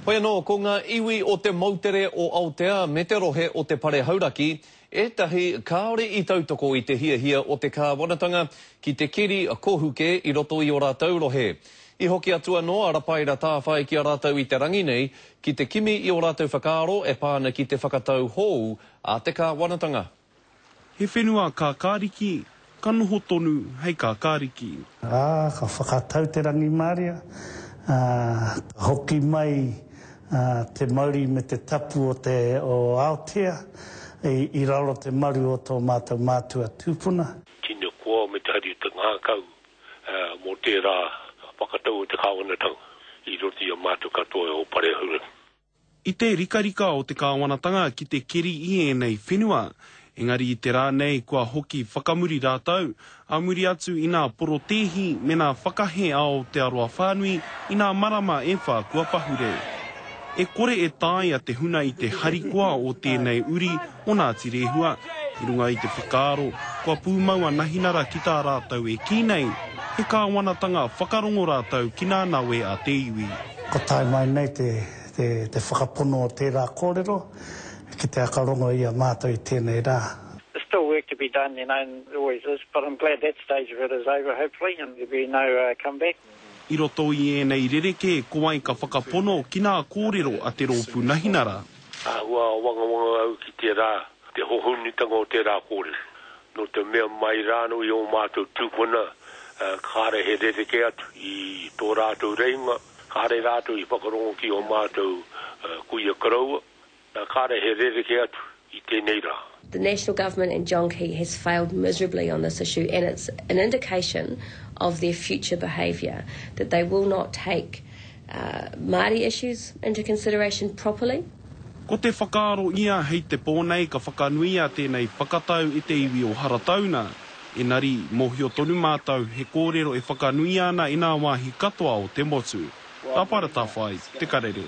Hoi anō, ko ngā iwi o te moutere o Aotea me te rohe o te Pare Hauraki ētahi kāore i tautoko i te hiahia o te kāwanatanga ki te keri kohuke i roto i ō rātou rohe. I hoki atu anō a Rapaera Tāwhai ki a rātou i te rangi nei ki te kimi i ō rātou whakaaro e pā ana ki te whakatau hou a te kāwanatanga. He whenua kākāriki, ka noho tonu hei kākāriki. Ā, ka whakatau te rangimāria, ā, ka hoki mai te mauri me te tapu o te o Aotea i raro te maru o tō mātou mātua tūpuna. Tino koa me te hari o te ngākau mō tērā whakatau o te kāwanatanga i roto i a mātou katoa o Parehauraki. I te rikarika o te kāwanatanga ki te keri i ēnei whenua. Engari i te rā nei kua hoki whakamuri rātou, ā muri atu i nā porotēhi me nā whakahē a Aotearoa whānui i nā marama e whā kua pahure. E kore e taea te huna i te harikoa o tēnei uri o Ngāti Rehua, i runga i te whakaaro kua pūmau a Nahinara ki tā rātou e kī nei, he kāwanatanga whakarongo rātou ki nā nawe a te iwi. Ko tae mai nei te te whakapono o tērā kōrero ki te akarongo i a mātou i tēnei rā. There's still work to be done, you know, and there always is, but I'm glad that stage of it is over, hopefully, and there'll be no comeback. I roto i ēnei rerekē ko wai ka whakapono ki nā kōrero a te Rōpū Nahinara? Āhua wangawanga au ki tērā, te hohonutanga o tērā kōrero. Nō te mea mai rānō i ō mātou tūpuna, kāre he rerekē atu i tō rātou reinga, Kāre rātou i whakarongo ki ō mātou kuia koroua, kāre he rerekē atu i tēnei rā. The National Government and John Key has failed miserably on this issue and it's an indication of their future behaviour that they will not take Māori issues into consideration properly. Ko te whakaaro ia hei te pō nei ka whakanuia tēnei whakatau e te iwi o Haratauna. Enari, mōhio tonu mātou he kōrero e whakanuia ana i nā wāhi katoa o te motu. Ka para Tawhai, Te Karere.